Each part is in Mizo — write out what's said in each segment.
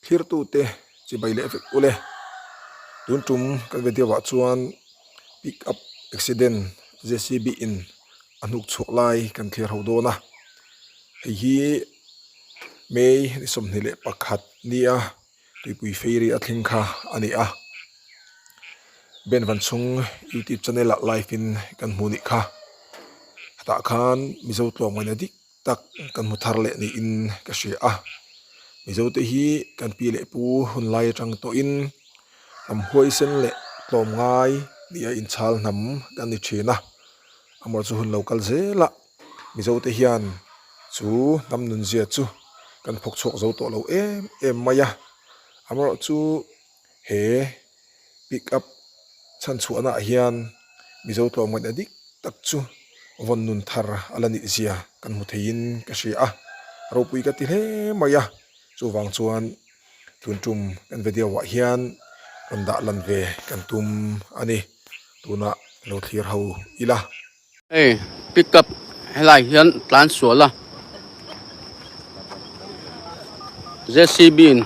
Thlirtute chibai leh vek ule. Tun tum kan video ah chuan pick up accident JCB in a hnuk chhuak lai kan thlir ho dawn a. Hei hi May ni 21 nia tuipui fairy a thleng kha a ni a. Ben van chhung youtube channel ah live in kan hmu nih kha. Hetah khan Mizo tlawmngaihna dik tak kan hmu thar leh niin ka hria a. Mizo te hi kan pi leh pu hun lai atang tawhin hnam huaisen leh tlawmngai nia inchhal hnam kan ni thin a. Amaherawhchu hun lo kal zel a, Mizo te hian chu hnam nunzia chu kan phawk chhuak zo tawh lo em em mai a. Amaherawhchu he pick up chhan chhuahna ah hian Mizo tlawmngaihna dik tak chu vawn nun thar a la nih zia kan hmu theiin ka hria a, ropui ka ti hle mai a, chuvang chuan tun tum kan video ah hian rawn dah lan ve kan tum a ni, tunah lo thlir ho ila. Hei pickup helai hian tlan sual a JCB in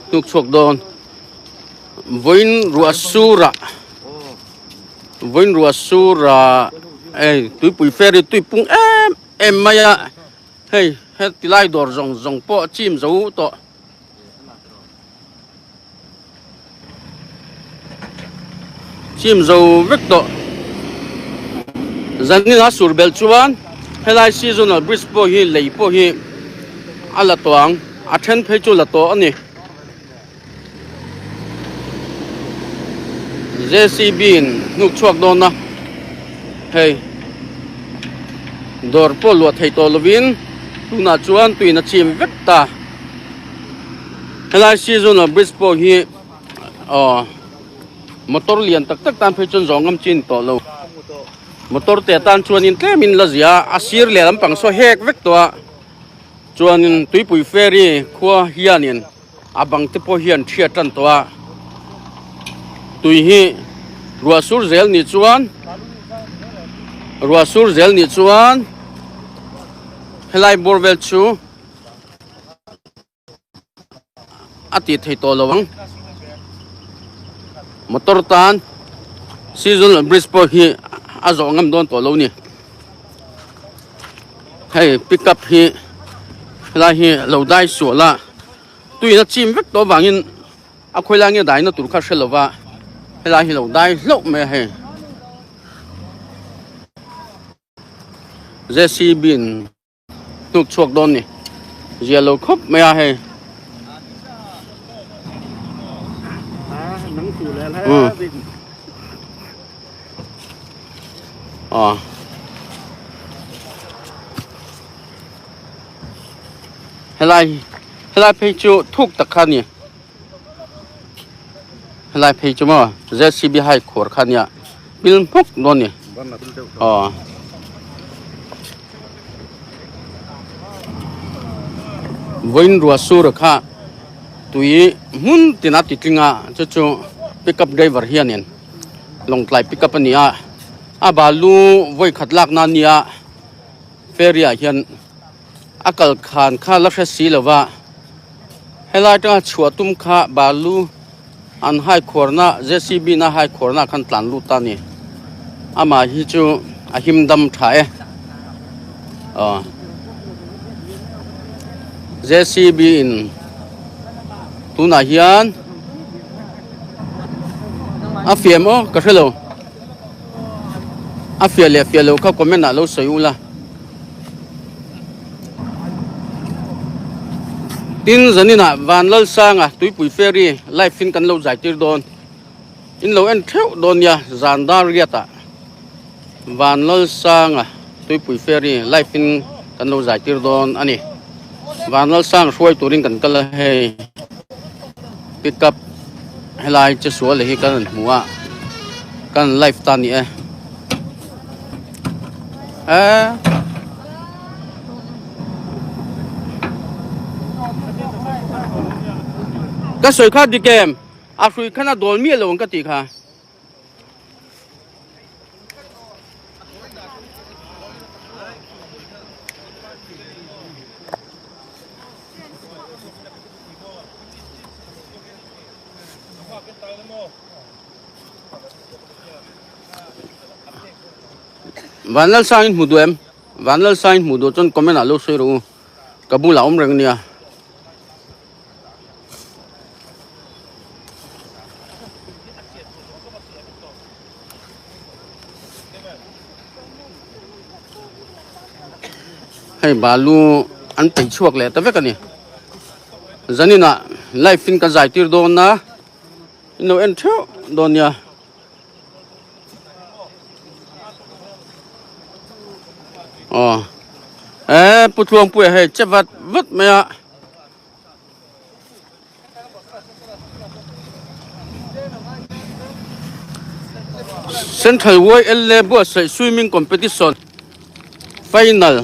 hnuk chhuak dawn vawiin ruah sur ah vawiin ruah sur ah hei tuipui ferry tui pung em em mai a hei heti lai dawr zawng zawng pawh a chim zo tawh. Chim zo vek tawh. Zanin a sur belh chuan helai seasonal bridge pawh hi lei pawh hi a la tawh ang. A then phei chu la tawh a ni. JCB in hnuk chhuak dawn a hei dawr pawh luah thei tawh lovin tunah chuan tuin a chim vek ta. Helai seasonal bridge pawh hi aw motor lian tak tak tan phei chuan zawng ngam chin tawh lo motor te tan chuanin tlemin la zia a sir leh lampang saw hek vek tawh a chuanin tuipui ferry khua hianin a bang te pawh hian thiat tan tawh a tui hi ruah sur zel nih chuan ruah sur zel nih chuan helai bawr vel chu. A tih thei tawh lo ang motor tan seasonal bridge pawh hi a zawh ngam dawn tawh lo ni hei pickup hi helai hi lo dai sual a tuiin a chim vek tawh avangin a khawi lai nge daina tur kha hre lo va helai hi lo dai hlauh mai a hei. J_c_b in. Hnuk chhuak dawn ni. Zia lo khawp mai a hei. Aw. Helai helai phei chu thuk tak kha ni. Helai phei chu maw JCB hai khuar kha nia pil hmuk dawn ni. Aw. Vawiin ruah sur kha tui hmun tina ti tling a chu chu pickup driver hianin lawngtlai pickup a ni a a balu vawi khat lak na nia ferry ah hian a kal khan kha la hre si lo va helai atanga chhuah tum kha balu an hai khuarna JCB na hai khuarna khan tlan lut a ni amah hi chu a him dam tha e aw JCB in tunah hian a fiam aw ka hrelo a fiah leh fiah lo kha comment ah lo sawi ula. Tin zaninah Vanlalsanga tuipui ferry live in kan lo zai tir dawn. In lo en theuh dawn nia zan dar riatah Vanlalsanga tuipui ferry live in kan lo zai tir dawn a ni. Vanlalsang hruai turin kan kal a hei pickup helai che sual leh hi kan rawn hmu a kan live ta ni e. Eh. Ka sawi kha dik em? A hrui khan a dawl miah lo ang ka tih kha. Vanlalsang in hmu duh em? Vanlalsang in hmu duh chuan comment ah lo sawi rawh u. Ka bulah awm reng ania. Hei balu an peih chhuak leh ta vek a ni. Zaninah live in ka zai tir dawn a, in lo en theuh dawn nia. Aw e Pu Tluangpuia hei che vat vat mai a. Central YLA buatsaih swimming competition final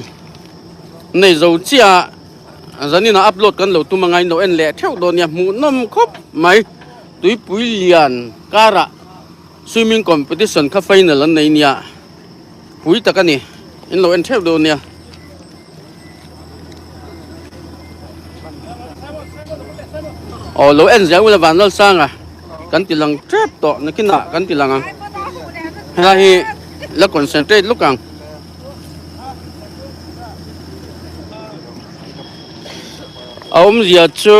nei zo chiah a zanin ah upload kan lo tum anga in lo en leh theuh dawn nia hmuhnawm khawp mai tuipui lian karah swimming competition kha final an nei nia pui tak a ni in lo en theuh dawn nia. Aw lo en zel ula Vanlalsanga kan ti lang tep tawh nakinah kan ti lang ang helai hi la concentrate luk ang. A awmzia chu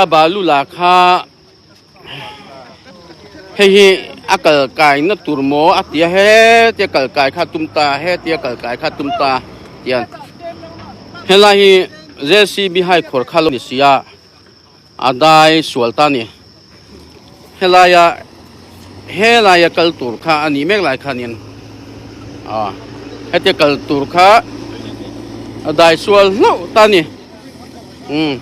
a balu la kha. Hei hi a kal kai na tur maw a ti a hetia kal kai kha tum ta hetia kal kai kha tum ta tian helai hi J C B hai khawr kha lo ni si a a dai sual ta a ni helaia helaia kal tur kha a nih mek lai khanin ah hetia kal tur kha a dai sual hlauh ta a ni. Umm.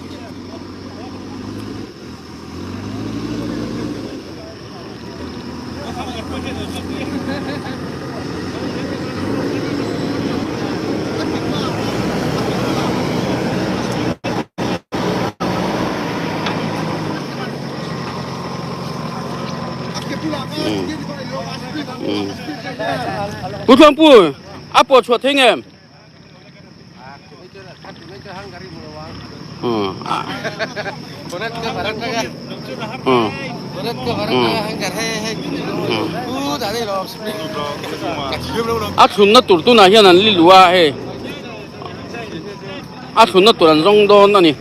Pu Thluangpu, a pawh chhuah thei ngem? A thlunna tur tunah hian an li luh a hei a thlunna tur an zawng dawn a ni.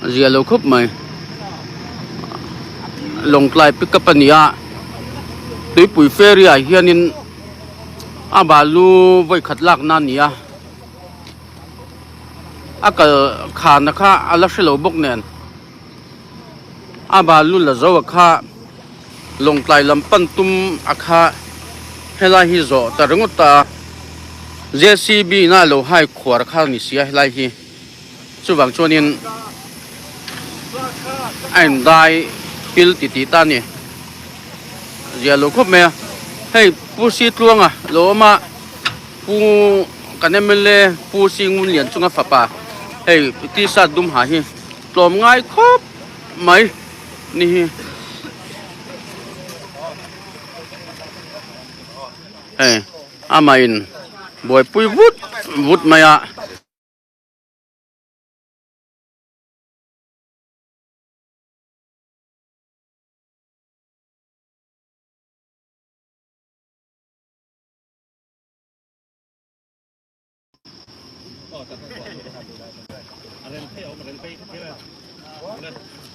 Zia lo khawp mai Lawngtlai pickup a ni a tuipui ferry ah hianin a balu vawi khat lak na a ni a a kal khana kha a la hre lo bawk nen a balu la zo a kha Lawngtlai lam pan tum a kha helai hi zawh ta ringawt a J C B in a lo hai khuar kha a ni si a helai hi. Chuvang chuanin a indai pil ti tih ta a ni. Zia lo khawp mai a. Hei Pu Si Tluanga lo awm a, Pu kan mla Pu Si Ngunlian chunga fapa hei t-shirt dum ha hi tlawm ngai khawp mai ni hi. Hei amah in buaipui vut vut mai a.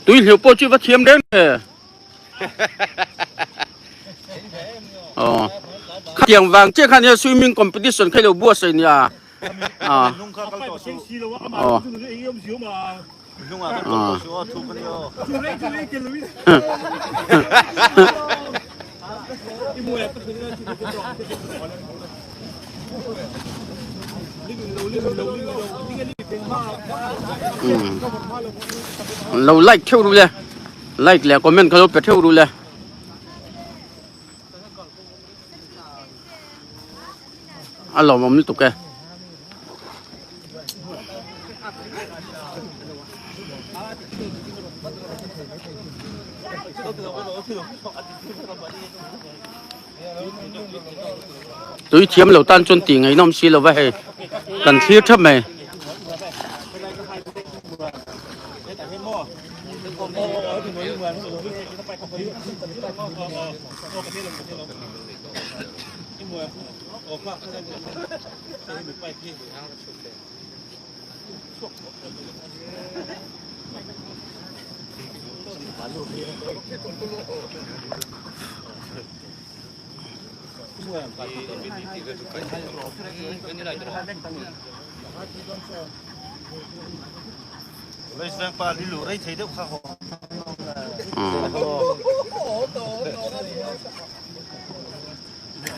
Tui hliu pawh chu va thiam reng e. Aw. Khatiang vang chiah khan hian swimming competition kha i lo buatsaih nia. A. Aw. Lo like theuh ru le like leh comment kha lo pe theuh ru le. A lawmawm lutuk e. Tui thiam lo tan chuan tih ngaihnawm si lo va hei kan thlir thap mai.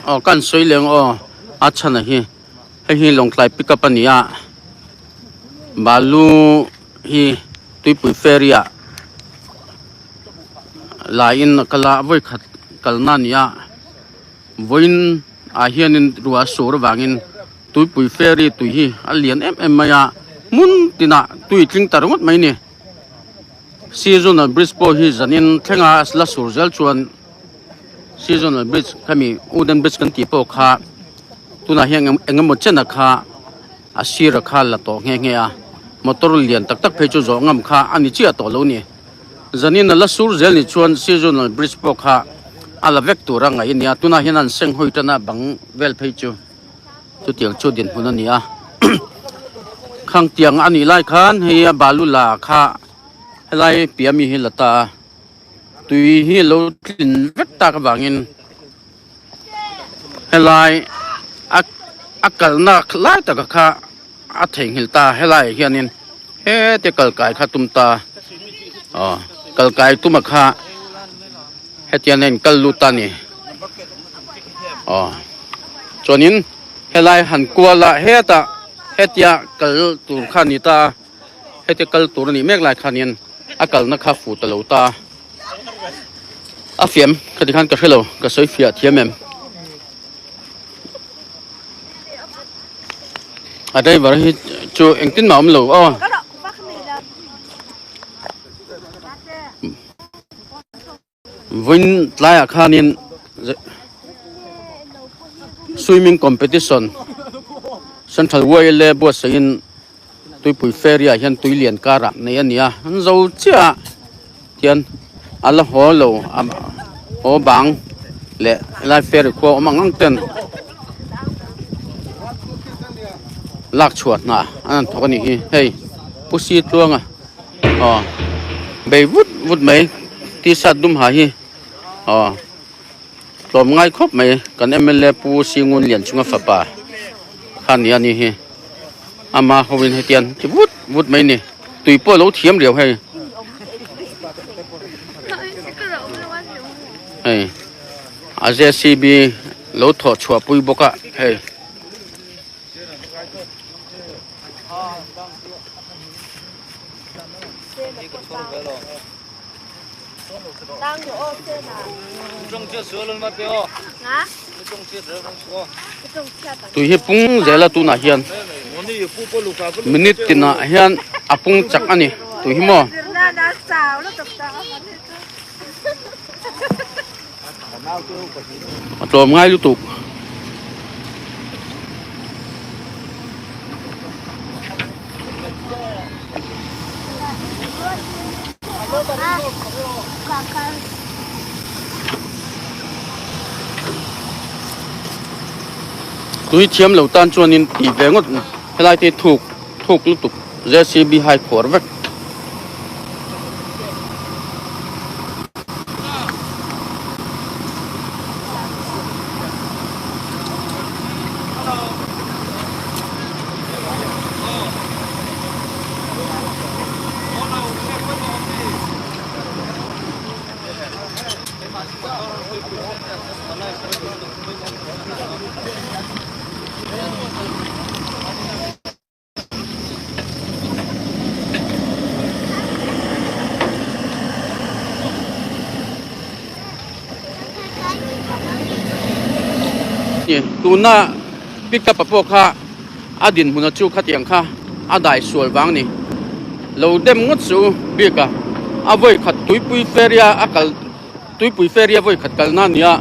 Aw kan sawi leng aw a chhan a hi hei hi Lawngtlai pickup a ni a balu hi tuipui ferry ah laiin a kal a vawikhat kalna a ni a vawiin ah hianin ruah a sur avangin tuipui ferry tui hi a lian em em mai a hmun tinah tui tling ta ringawt mai a ni seasonal bridge pawh hi zanin thlenga la sur zel chuan. Seasonal bridge khami wooden bridge kan tih pawh kha tunah hian eng emaw chen a kha a sir a kha la tawh nghe nghe a motor lian tak tak phei chu zawh ngam kha a ni chiah tawh lo ni zanin a la sur zel ni chuan seasonal bridge pawh kha a la vek tur a ngaih a ni a tunah hian an seng hawi tan a bang vel phei chu chutiang chu dinhmun a ni a khang tiang a nih lai khan hei a balu la kha helai piah mi hi la ta a. Tui hi lo tlin vek tak avangin helai a a kalna lai taka kha a theihnghilh ta helaiah hianin hete kal kai kha tum ta aw kal kai tuma kha hetiang a inkal lut ta a ni aw chuanin helai han kual a hetah hetia kal tur kha a ni ta a. Heti kal tur a nih mek lai khanin a kalna kha fuh ta lo ta a fiam khati khan ka hrelo ka sawi fiah thiam em a driver hi chu engtin mah awm lo aw. Vawiin tlaiah khanin swimming competition central YLA buatsaihin tuipui ferry ah hian tui lian karah nei a ni a an zo chiah a tihian a la haw lo haw bang leh helai ferry khua awm ang ang ten lak chhuah hna an han thawk a nih hi hei pu si tluanga. Aw bei vut vut mai t-shirt dum ha hi aw tlawm ngai khawp mai kan M_L_A pu Singun Lianchunga fapa kha ni a ni hi ama ho in hetiang ti vut vut mai ni tui pawh a lo thiam riau hei hei a J_C_B lo thawh chhuah pui bawk a hei. Tui hi pung zel a tunah hian minute tinah hian a pung chak a ni tui hi maw. A tlawm ngai lutuk. Tui thiam lo tan chuanin tih ve ngawt helai te thuk thuk lutuk JCB hai khuar vek. Tuna pickup a pawh kha a dinhmun a chu khatiang kha a dai sual vang ni. Lo dem ngawt suh u bik a, a vawi khat tuipui ferry a a kal tuipui ferry a vawi khat kalna a nia,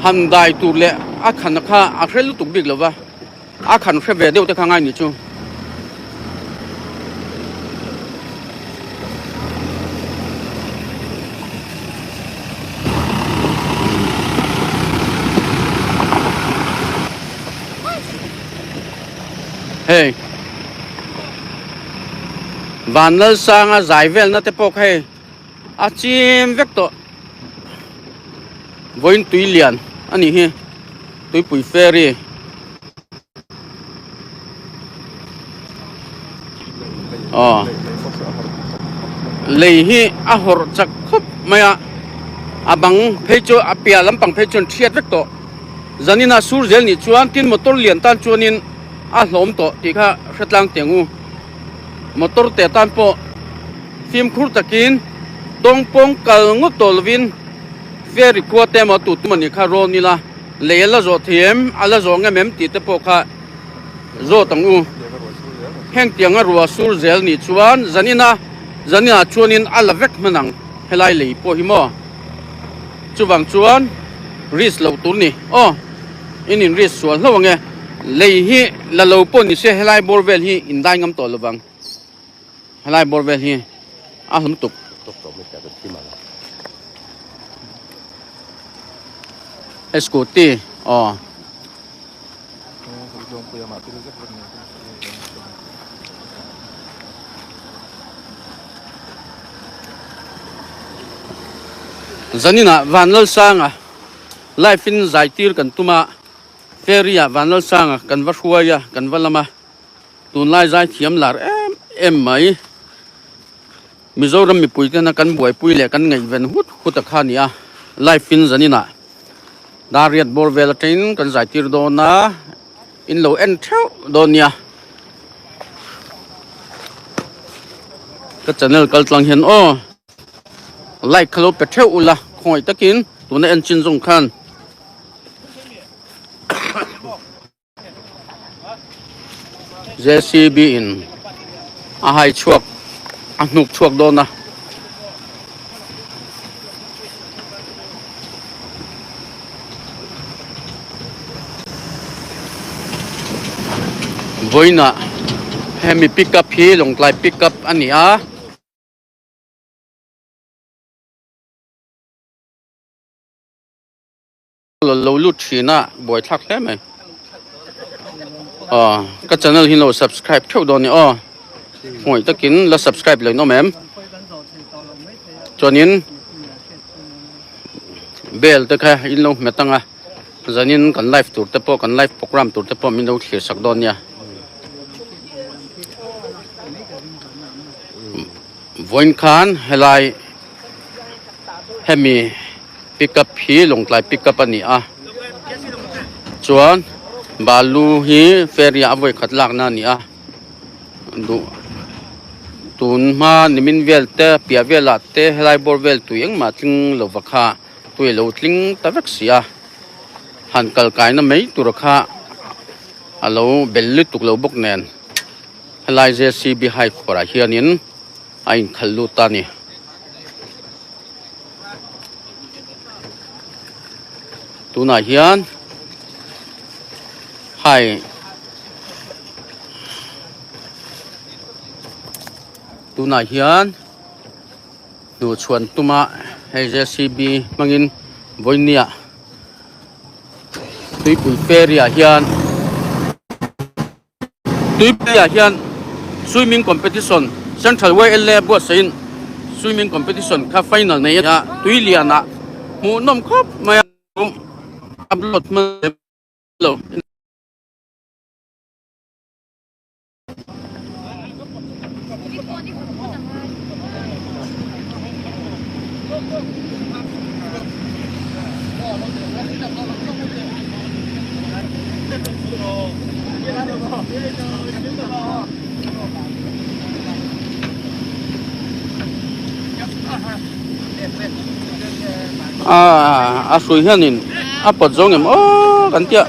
han dai tur leh a khan kha a hre lutuk bik lo va. A khan hre ve deuh te kha ngai ni chu. Hei Vanlalsanga zai velna te pawh kha hei a chim vek tawh. Vawiin tui lian a nih hi tuipui ferry. Aw lei hi a hawrh chak khawp mai a a bang phei chu a piah lampang phei chuan thiat vek tawh zanin a sur zel nih chuan tin motor lian tan chuanin a hlawm tawh tih kha hre tlang teng u motor te tan pawh fimkhur takin tawngpawng kal ngawt tawh lovin ferry khua te emaw tu tum a nih kha rawn ila. Lei a la zawh thei em? A la zawh ngem em tih te pawh kha zawt ang u. Heng tianga ruah sur zel nih chuan zanina zaninah chuanin a la vek hman ang helai lei pawh hi maw? Chuvang chuan risk loh tur ni. Aw, in in risk sual hlauh ang e. Lei hi la lo pawh ni se helai bawr vel hi in dai ngam tawh lovang. Helai bawr vel hi a hlum tuk. Scooty aw. Zaninah Vanlalsanga live in zai tir kan tum a, ferry ah Vanlalsanga kan va hruai a, kan va lam a. Tunlai zaithiam lar em em mai. Mizoram mipui tena kan buaipui leh kan ngaihven hut hut a kha a ni a. Live in zaninah Dariat bawr vel atangin kan zaitir dawn a, in lo en theuh dawn nia. Ka channel kal tlang hian aw like kha lo pe theuh ula khawngaih takin tuna en chin zawng khan. Jcb in a hai chhuak a hnuk chhuak dawn a. Vawiinah hemi pickup hi Lawngtlai pickup a ni a. Lo lut thin a buaithlak hle mai aw ka channel hi lo subscribe theuh dawn ni aw hmuih takin la subscribe lo in awm em chuanin bell te kha in lo hmet anga zanin kan live tur te pawh kan live program tur te pawh min lo thlir sak dawn nia vawiin khan helai hemi. Pickup hi Lawngtlai pickup a ni a chuan balu hi ferry ah a vawi khat lakna a ni a duh tun hma nimin vel te piah velah te helai bawr vel tui engmah tling lova kha tui a lo tling ta vek si a han kal kaina mai tur kha a lo bel lutuk lo bawk nen helai jcb hai khuarah hianin a inkhalh lut ta a ni. Tunah hian hai tunah hian hnuhchhuan tuma hei jcb hmangin vawinia tuipui ferry ah hian. Tuipuiah hian swimming competition Central YLA buatsaihin swimming competition kha final nei a ni a, tui lianah hmuhnawm khawp mai a upload hman lem lo. A a hrui hianin a pawt zawng em aw. kan tia.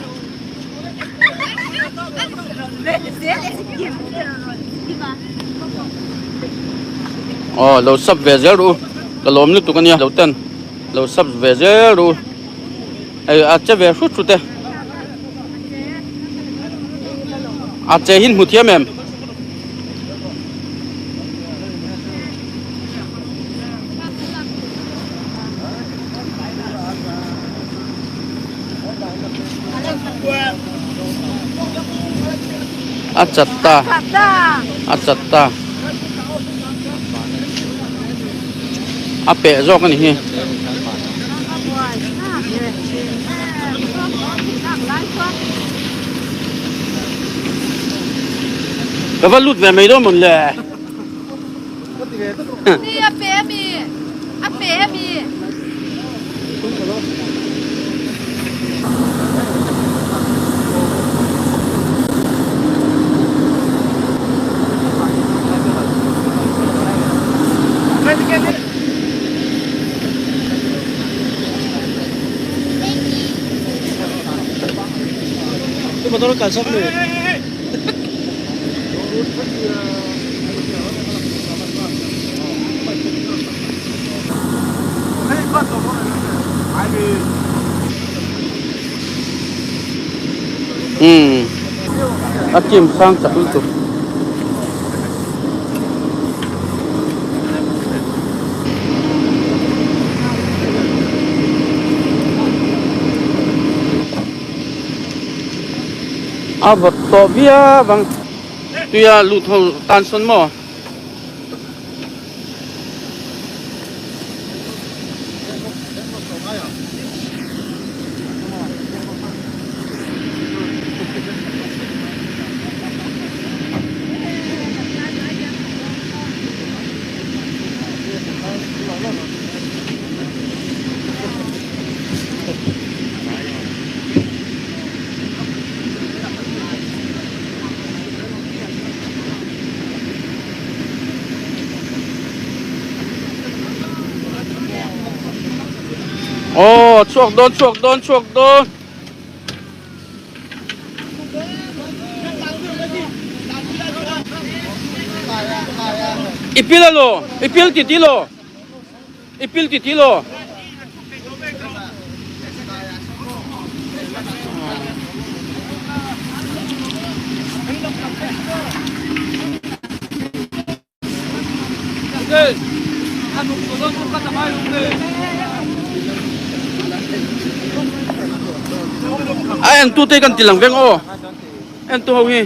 Aw lo sub ve zel ru ka lawm lutuk ania lo ten lo sub ve zel ru hei a che ve hrut hrut e a che hi hmu thiam em. A chat ta a chat ta a peh zawk a ni hi. Ka va lut ve mai dawn mawn le. Umm a team sang chak lutuk. A vawt tawh viau ang tuia lut ho tan sawn maw. Aw chhuak dawn chhuak dawn chhuak dawn. I pil alo i pil ti ti lo i pil ti ti lo. A en tu te kan ti lang veng aw en tu ho hi.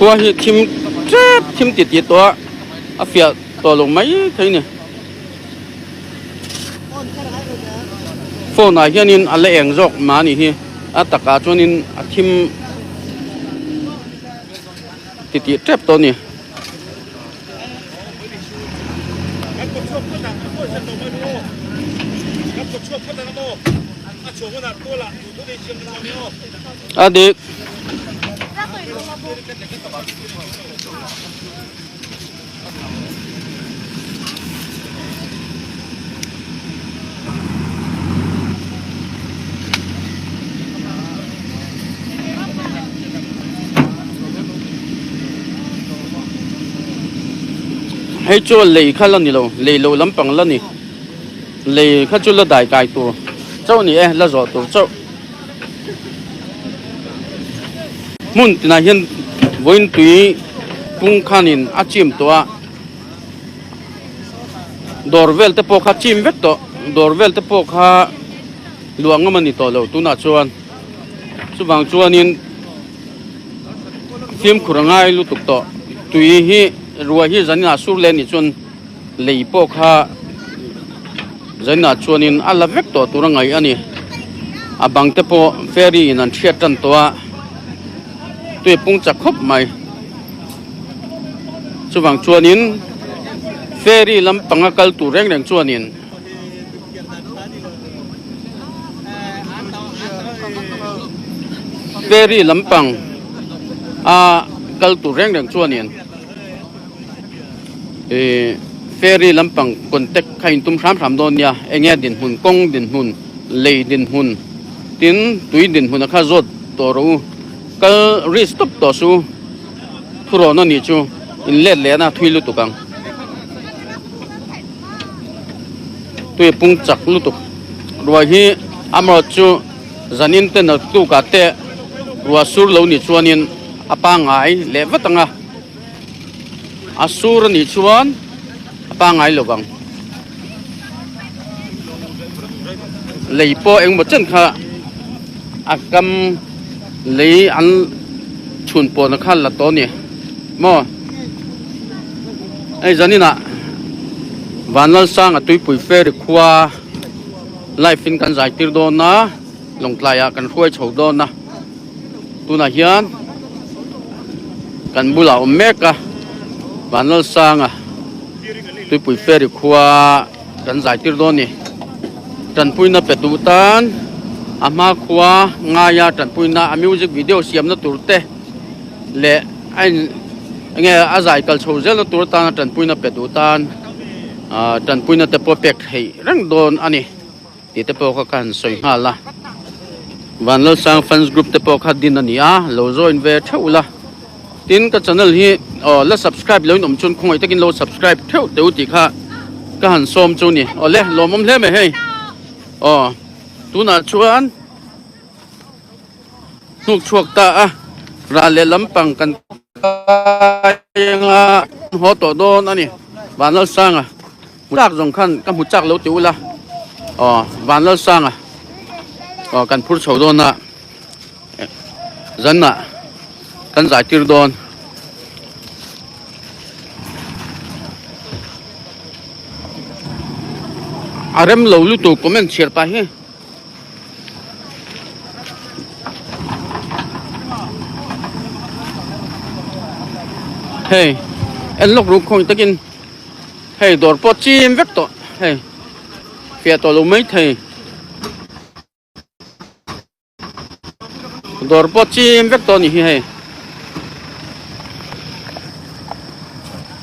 Khua hi thim tep thim ti ti tawh a a fiah tawh lo mai thei a ni phone ah hianin a la eng zawk mah a nih hi a takah chuanin a thim ti tih tep tawh a ni. A dik. Hei chu lei kha la ni lo lei lo lampang la ni lei kha chu la dai kai tur chauh ni e la zawh tur chauh hmun tinah hian vawiin tui pung khanin a chim tawh a dawr vel te pawh kha chim vek tawh dawr vel te pawh kha. Luah ngam a ni tawh lo tunah chuan chuvang chuanin fimkhur a ngai lutuk tawh tui hi ruai hi zaninah sur leh a nih chuan lei pawh kha zaninah chuanin a la vek tawh tur a ngaih a ni a bang te pawh ferry in an hriat tan tawh a tui pung chak khawp mai chuvang chuanin ferry lampanga kal tur reng reng chuanin. Ferry lampang a kal tur reng reng chuanin ihh ferry lampang contact kha in tum hram hram dawn nia eng nge dinhmun kawng dinhmun lei dinhmun tin tui dinhmun a kha zawt tawh rawh u kal risk tawp tawh suh u thurawn a nih chu in let leh na thui lutuk ang. Tui pung chak lutuk ruai hi amarawt chu zanin te naktukah te ruah sur lo nih chuanin a pangngai leh vat ang a, a sur a nih chuan a pangngai lo vang. Lei pawh engemaw chen kha a kam lei an chhun pawhna kha la tawh a ni maw. Hei zaninah Vanlalsanga tuipui ferry khua live in kan zai tir dawn a Lawngtlaiah kan hruai chho dawn a tunah hian kan bulah a awm mek a Vanlalsanga tuipui ferry khua kan zai tir dawn a ni tanpuina pe duh tan a hma khua ngaia tanpuina a music video siamna tur te. leh a in enge a zai kal chho zel na tur atana tanpuina pe duh tan ah tanpuina te pawh pek theih reng dawn a ni tih te pawh kha ka han sawi nghal a Vanlalsang fans group te pawh kha din a ni a lo join ve theuh ula tin ka channel hi aw la subscribe lo in awm chuan khawngaih takin lo subscribe theuh teh u tih kha ka han sawm chu a ni awle lawmawm hle mai hei aw tunah chuan. Hnuk chhuak ta a, ral leh lampang kan kai anga haw tawh dawn a ni. Vanlalsanga hmu chak zawng khan ka hmu chak lo ti ula, aw Vanlalsanga aw kan phur chho dawn a, zanah kan zai tir dawn. A rem lo lutuk comment chhiar pah hi. Hei en lawk ruk khawi takin hei dawr pawh chim vek tawh hei fiah tawh lo mai thei dawr pawh chim vek tawh a ni hi hei.